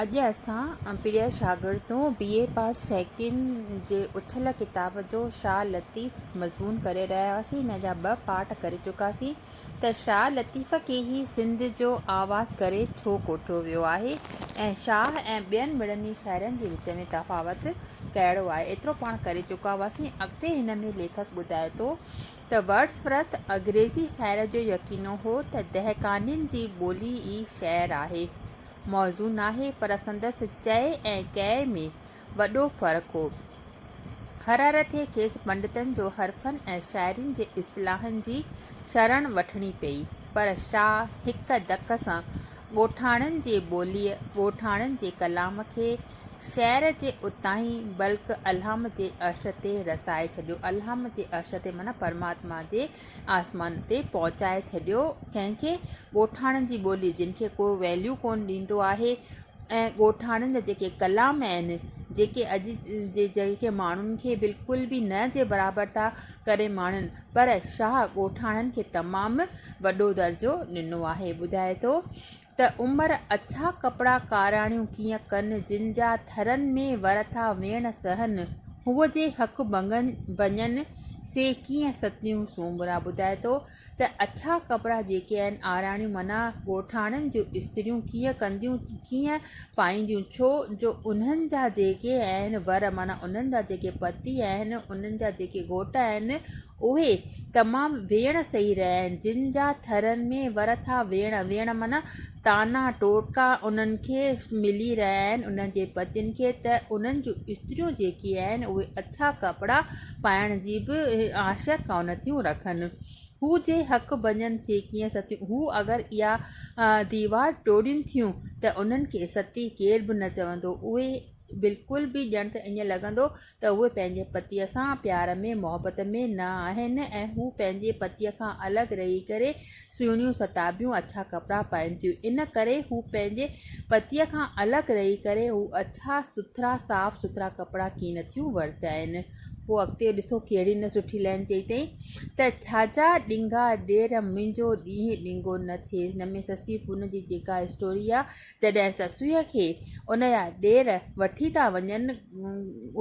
اڄ اسان پريا شاگردون بي اي part second جي اٿل ڪتاب جو شاهه لطيف مضمون ڪري رهيا هئاسين ان جا ٻه پارٽ ڪري چڪاسين ته شاهه لطيف کي هي سنڌ جو آواز ڪري ڇو ڪوٺيو ويو آهي ۽ شاهه ۽ ٻين مڙني شاعرن جي وچ ۾ تفاوت ڪهڙو آهي ايترو پاڻ ڪري چڪا هئاسين اڳتي هن ۾ ليکڪ ٻڌائي ٿو ته ورڊس ورٿ انگريزي شاعر جو يقينو هو ته دهقانين جي ٻولي ئي شعر آهي موضوع ناهي پر سندس چئي ۽ ڪئي ۾ وڏو فرق هو. هر هر ٿي کيس پنڊتن جو حرفن ۽ شاعرين جي اصطلاحن جي شرڻ وٺڻي پيئي پر شاهه هڪ ڌڪ سان ڳوٺاڻن جي ٻوليء، ڳوٺاڻن جي ڪلام کي شعر جي اتاهين بلڪ الهام جي عرش تي رسائي ڇڏيو. الهام جي عرش تي معنيٰ پرماتما جي آسمان تي پهچائي ڇڏيو. ڪنهن کي؟ ڳوٺاڻن جي ٻولي جن کي ڪو ويليو ڪونه ڏيندو آهي ۽ ڳوٺاڻن جا جيڪي ڪلام آهن جيڪي اڄ جي جيڪي ماڻهن کي بلڪل به نه جي برابر ٿا ڪري ماڻن پر شاهه ڳوٺاڻن کي تمام وڏو درجو ڏنو آهي ٻڌائي ٿو ته عمر اڇا ڪپڙا ڪاراڻيون ڪيئن ڪن، جن جا ٿرن ۾ ور ٿا ويڻ سهن. هو جي حق ڀڃن، سي ڪيئن ستيون سومرا. ٻڌائي ٿو ته اڇا ڪپڙا جيڪي آهن آراڻيون معنيٰ ڳوٺاڻن جون استريون ڪيئن ڪنديون، ڪيئن پائينديون، ڇو جو انهن جا جيڪي آهن ور معنيٰ انهن جا جيڪي پتي آهن، انهن جا جيڪي گهوٽ آهن، اهي تمام ويڻ سهي رهيا آهن، جن جا ٿرن ۾ ور ٿا ويڻ، ويڻ معنيٰ طعنا ٽوٽڪا انهن کي ملي رهيا آهن، انهن جي پتين کي ته انهن جون استريون جيڪي آهن اهي اڇا ڪپڙا پائڻ جي به آش ڪونه ٿيون رکن. هو جي حق ڀڃن سي ڪيئن ستيون، هو اگر اها ديوار ٽوڙين ٿيون ته انهن کي ستي ڪير به نه چوندو، اهي بلڪل به ڄڻ ته ائين لڳندو ته اهي پنهنجي پتيء سان پيار ۾ محبت ۾ نه آهن ۽ هو پنهنجي پتيء کان الڳ رهي ڪري سهڻيون ستابيون اڇا ڪپڙا پائين ٿيون. ان ڪري هو پنهنجي پتيء کان الڳ رهي ڪري هو اڇا سٿرا صاف سٿرا ڪپڙا ڪين ٿيون ورتائين. پوء اڳتي ڏسو ڪهڙي نه سٺي لائين چئي اٿئي ته ڇاجا ڏنگا ڏير منهنجو ڏينهن ڏنگو نه ٿئي. هن ۾ سسئي پنهون جي جيڪا اسٽوري آ جڏهن سسئيء کي ان جا ڏير وٺي ٿا وڃن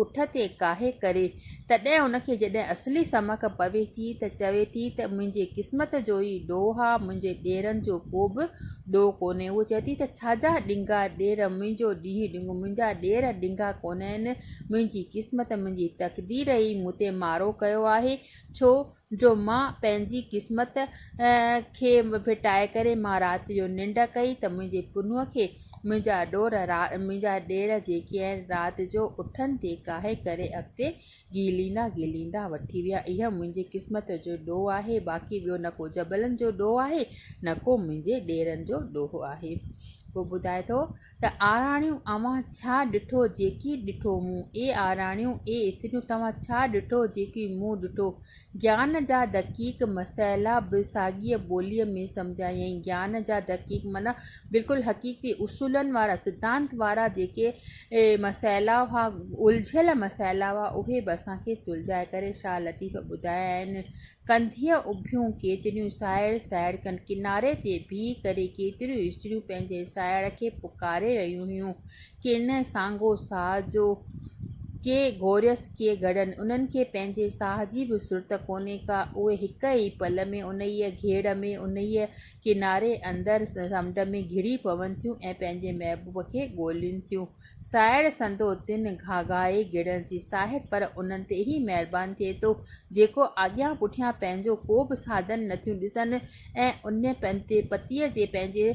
اٺ تي ڪاهي ڪري، تڏهن ان کي جڏهن اصلي سمڪ پوي ٿي ته چوي ٿي ته منهنجي قسمت جو ئي ڏوهه آ، منهنجي ڏيرن جو ڪو به ڏوهه ڪونهي. هوء چوي ٿي ته ڇا جا ڏنگا ڏير، منهنجو ڏينهن ڏنگو، منهنجا ڏير ڏنگا ڪونهن، منهنجي قسمت، منهنجي تقدير ئي مون تي مارو ڪيو آهي، ڇو جو مان پنهنجي قسمت کي ڦٽائي ڪري مان رات جو ننڊ ڪئي ته منهنجي پنهونء کي منهنجا ڏور منهنجا ڏير جيڪي آهن رات جو اٺن تي ڪاهي ڪري اڳتي گهليندا گهليندا وٺي ويا. اهو منهنجي قسمت جو ڏوهه آهي باقي ٻيو نه ڪو جبلن جو ڏوهه آهي نه ڪو منهنجي ڏيرن جو ڏوهه آهي. پوء ٻڌائي ٿو ته آراڻيون اوهان ڇا ڏٺو جيڪي ڏٺو مون، اي آراڻيون، اي استريون توهان ڇا ڏٺو جيڪي مون ڏٺو. گيان جا دقيق مسئلا به ساڳيء ٻوليء ۾ سمجهايائين. گيان جا دقيق معنيٰ بلڪل حقيقتي اصولن وارا، سڌانت وارا جيڪي مسئلا هئا، الجهيل مسئلا هئا، اهي به اسان کي سلجهائي ڪري شاهه لطيف ٻڌايا آهن. ڪنڌيء اڀيون ڪيتريون ساهڙ ساهڙ ڪن. ڪناري تي بيهي ڪري ڪيتريون استريون پنهنجي ساهڙ کي پڪاري رهيون هيون. ڪن سانگو ساهه جو، ڪي گهوريس ڪي گهڙن. انهن کي پنهنجي ساهه جي به سرت ڪونهي ڪا. اهي هڪ ئي پل ۾ انهيء گهيڙ ۾، انهيء ڪناري اندر سمنڊ ۾ گهڙي پون ٿيون ۽ پنهنجي محبوب کي ڳولين ٿيون. ساهڙ سندو تن گهاگهائي گڙڻ جي صاحب پر انهن تي ئي مهربان ٿئي ٿو، جيڪو اڳيان پٺيان پنهنجو ڪو به ساڌن نٿيون ڏسن ۽ ان پنهنجي پتيء جي پنهنجي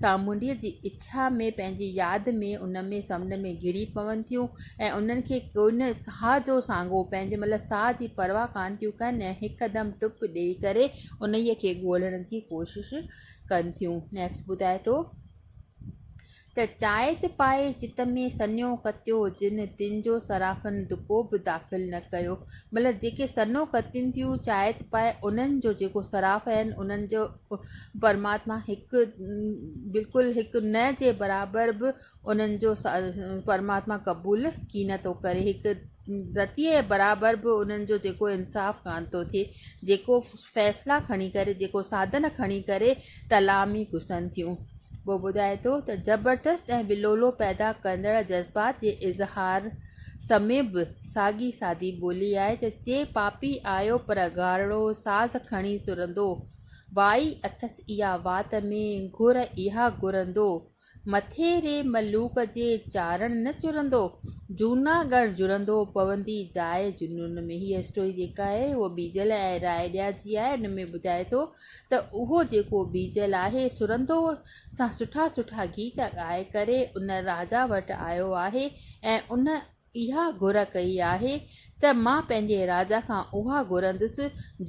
سامونڊيء جي اڇا ۾ پنهنجي ياد ۾ ان ۾ سمنڊ ۾ گهڙي پون ٿيون ۽ انهن کي ڪونه ساهه جو سانگو پنهنجي مطلب ساهه جي پرواهه ڪانه ٿيون ڪن ۽ هڪدم ٽپ ڏيئي ڪري انهيء کي ڳولڻ جي ڪوشش ڪن ٿيون. نيڪسٽ ٻڌائي ٿو. ته چائت پائي چت ۾ سنيو ڪتيو جن، تن جو صرافن دڪو به داخل نه ڪيو. مطلب جيڪي سنو ڪتين ٿيون چائت پائي انهن جو جيڪو صراف آهن انهن جو پرماتما هڪ بلڪل هڪ نه جي برابر به انهن جو پرماتما قبول ڪين ٿو ڪري هڪ رتيء جي برابر به انهن جو جيڪو انصاف ڪانه ٿو ٿئي جيڪو فيصلا کڻي ڪري جيڪو ساڌن کڻي ڪري تلاء ۾ گهسن ٿيون. پوء ٻڌائي ٿو ته زبردست ۽ ولولو پيدا ڪندڙ جذبات جي اظهار سمي به ساڳي سادي ٻولي آهي ته چي پاپي آيو پر گارڙو ساز کڻي سرندو، وائي اٿس اها وات ۾ گهر اها گهرندو، مٿي ري ملوڪ جي چارڻ نه چرندو، جونا ڳڙ جڙندو پوندي جاء جنون ۾. هيء اسٽوري جيڪا آهي اها ٻيجل ۽ راء ڏيا جي آهي. ان ۾ ٻڌائي ٿو ته اهو جيڪو ٻيجل آهي سرندو سان سٺا سٺا گيت ڳائي ڪري ان راجا وٽ آيو آهي ۽ ان اها گهر ڪئي آهي ته مان پنهنجي راجا کان اها گهرندس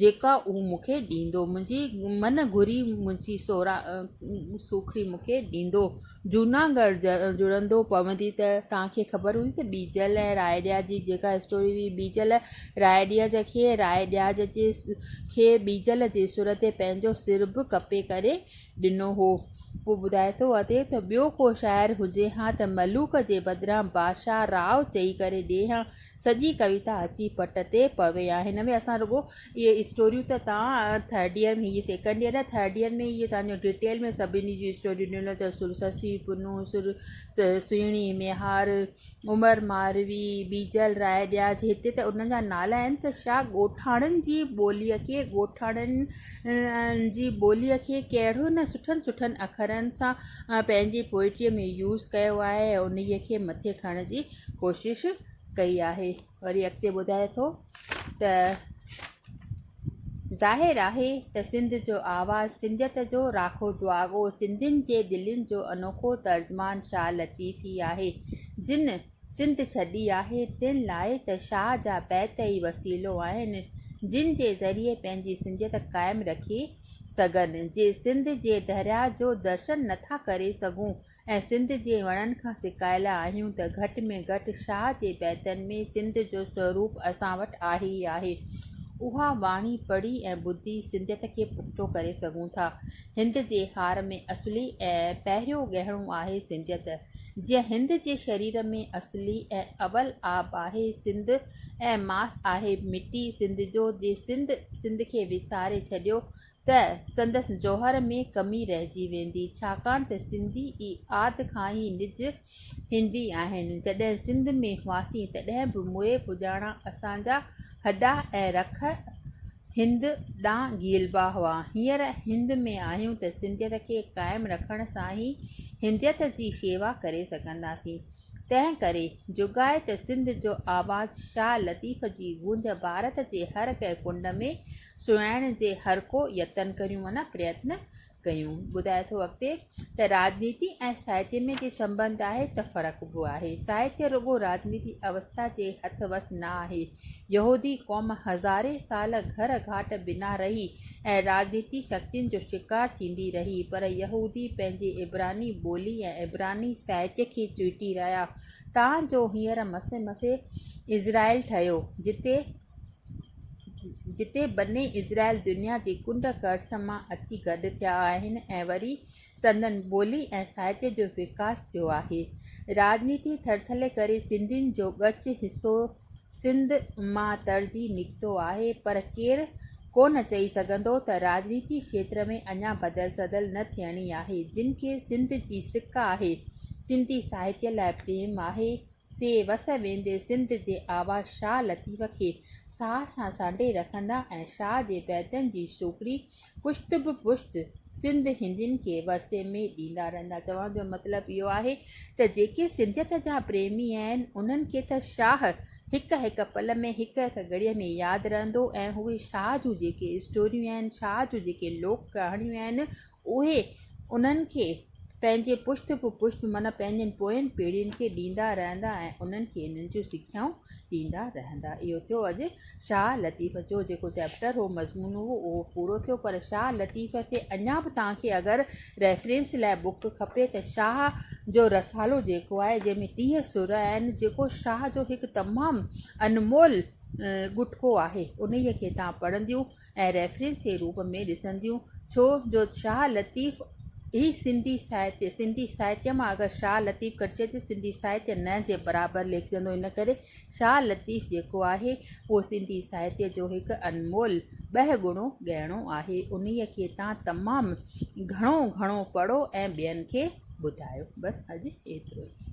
جيڪا هو مون کي ڏيندو، منهنجي من گهري منهنجي سوکڙي مون کي ڏيندو. جوناڳڙهه جڙندو پوندي ته توهان کي خبر هوندي ته ٻيجل ۽ راء ڏياچ جي جيڪا اسٽوري هئي ٻيجل راء ڏياچ کي راء ڏياچ جي کي ٻيجل جي سر تي پنهنجو سر به ڪپي ڪري ڏنو هو. پوء ٻڌائي ٿو اتي ته ٻيو ڪو شاعر هجي ها ته ملوڪ جي بدران بادشاهه راء چئي ڪري ڏي ها، سڄي ڪويتا اچي پٽ تي پوي ها. هن ۾ اسان رڳو اهي اسٽوريون ته توهان ٿرڊ ايئر ۾ هيء سيڪنڊ ايئر آهي ٿرڊ ايئر ۾ اهي توهان جو ڊيٽيل ۾ سڀني جون اسٽوريون ڏنل اٿو سر سسئي پنهون سر سهڻي ميهار عمر ماروي، ٻيجل راء ڏياچ هتي ته انهن جا نالا آهن ته شا ڳوٺاڻن جي ٻوليء کي ڳوٺاڻن جي ٻوليء کي ڪهڙو نه سٺن سٺن اکرن سان پنهنجي پوئٽريء ۾ يوز ڪيو آهي ۽ انهيء کي مٿي کڻڻ جي ڪوشش ڪئي آهي. وري اڳتي ٻڌائي ٿو ته. ظاهر آهي ته سنڌ جو آواز، سنڌيت جو راکو دعاڳو، سنڌين جي دلين جو انوکو ترجمان شاهه لطيف ئي آهي. جن سنڌ ڇڏي آهي، تن لاء ته شاهه جا بيت ئي وسيلو آهن، جن جي ذريعي پنهنجي سنڌيت قائم رکي سگهن. جي سنڌ جي درياهه جو درشن نٿا ڪري سگهون، ۽ سنڌ جي وڻن کان سڪايل آهيون ته گهٽ ۾ گهٽ شاهه جي بيتن ۾ سنڌ جو سوروپ اسان وٽ آهي ئي آهي. اها واڻي پڙهي ۽ ٻڌي سنڌيت کي پختو ڪري سگهون ٿا. هند جي هار ۾ اصلي ۽ پهريون ڳهڻو آهي سنڌيت. جيئن هند جي شرير ۾ اصلي ۽ اول آب آهي سنڌ ۽ ماس آهي مٽي سنڌ جو جي سنڌ سنڌ کي وساري ڇڏيو ته سندس جوهر ۾ ڪمي رهجي ويندي، ڇاڪاڻ ته سنڌي ئي آد کان ئي نج هندي آهن. جڏهن سنڌ ۾ هئاسين، تڏهن به موئي پڄاڻان اسان جا هڏا ۽ رک هند ڏانهن گهيلبا هئا. هينئر هند ۾ آهيون ته سنڌيت کي قائم رکڻ سان ئي هنديت جي شيوا ڪري سگهنداسين. تنهن ڪري جڳائي ته سنڌ جو آواز شاهه لطيف جي گونج ڀارت جي هر ڪنهن ڪنڊ ۾ سڻائڻ جي هر ڪو يتن ڪريون معنيٰ پريتن ڪيون. ٻڌائي ٿو اڳتي ته راڄنيتي ۽ ساهتيه ۾ جي سنٻنڌ آهي ته فرق به آهي. ساهتيه رڳو راڄنيتي اوستا جي هٿ وس نه آهي. يهودي قوم هزارين سال گهر گهاٽ بنا رهي ۽ راڄنيتي شڪتين جو شڪار ٿيندي رهي پر يهودي پنهنجي عبراني ٻولي ۽ عبراني ساهتيه کي چهٽي رهيا تان جو هينئر مسي مسي اسرائيل ٺهيو جتي جتي بني اسرائيل دنيا جي ڪنڊ ڪڙڇ مان اچي گڏ ٿيا آهن ۽ وري سندن ٻولي ۽ ساهتيه جو وڪاس ٿيو آهي. راڄنيتي ٿرٿلي ڪري سنڌين جو ڳچ حصو سنڌ مان تڙجي نڪتو آهي پر ڪير ڪونه چئي سگهندو ته راڄنيتي کيتر ۾ اڃا بدل سدل نه ٿيڻي آهي. جن کي سنڌ جي سڪ آهي، سنڌي ساهتيه لاء پريم آهي، سي وس ويندي سنڌ جي آواز شاهه لطيف کي ساهه سان سانڍي رکندا ۽ شاهه جي بيتن جي سوکڙي پشت به پشت سنڌ هندين کي ورثي ۾ ڏيندا رهندا. چوڻ جو مطلب اهو آهي ته جيڪي سنڌيت جا پريمي آهن انهن کي ته شاهه هڪ هڪ پل ۾ هڪ هڪ گهڙيء ۾ ياد رهندو ۽ اهي شاهه جون جيڪي اسٽوريون آهن شاهه جون جيڪي لوڪ ڪهاڻيون آهن اهي انهن کي پنهنجي پشت به پشت معنيٰ پنهنجين پوين پيڙهين کي ڏيندا رهندا ۽ انهن کي انهن جون سکيائون ڏيندا رهندا. اهو ٿيو اڄ شاهه لطيف جو جيڪو چيپٽر هو مضمون هو اهو پورو ٿيو پر شاهه لطيف تي اڃا به توهان کي اگر ريفرنس لاء بڪ کپي ته شاهه جو رسالو جيڪو آهي جنهن ۾ 30 سر آهن جيڪو شاهه جو هڪ تمام انمول ڳٽڪو آهي انهيء کي توهان پڙهنديون ۽ ريفرنس جي روپ ۾ ڏسنديون، ڇو جو شاهه لطيف هي سنڌي ساهتيه، سنڌي ساهتيه مان اگر شاهه لطيف ڪڍجي ته سنڌي ساهتيه نه جي برابر ليکجندو ان ڪري شاهه لطيف جيڪو آهي اهو سنڌي ساهتيه جو هڪ انمول ٻهڳڻو ڳهڻو آهي انهيء کي تان تمام گهڻو گهڻو پڙهو ۽ ٻين کي ٻڌايو بس اڄ ايترو ئي.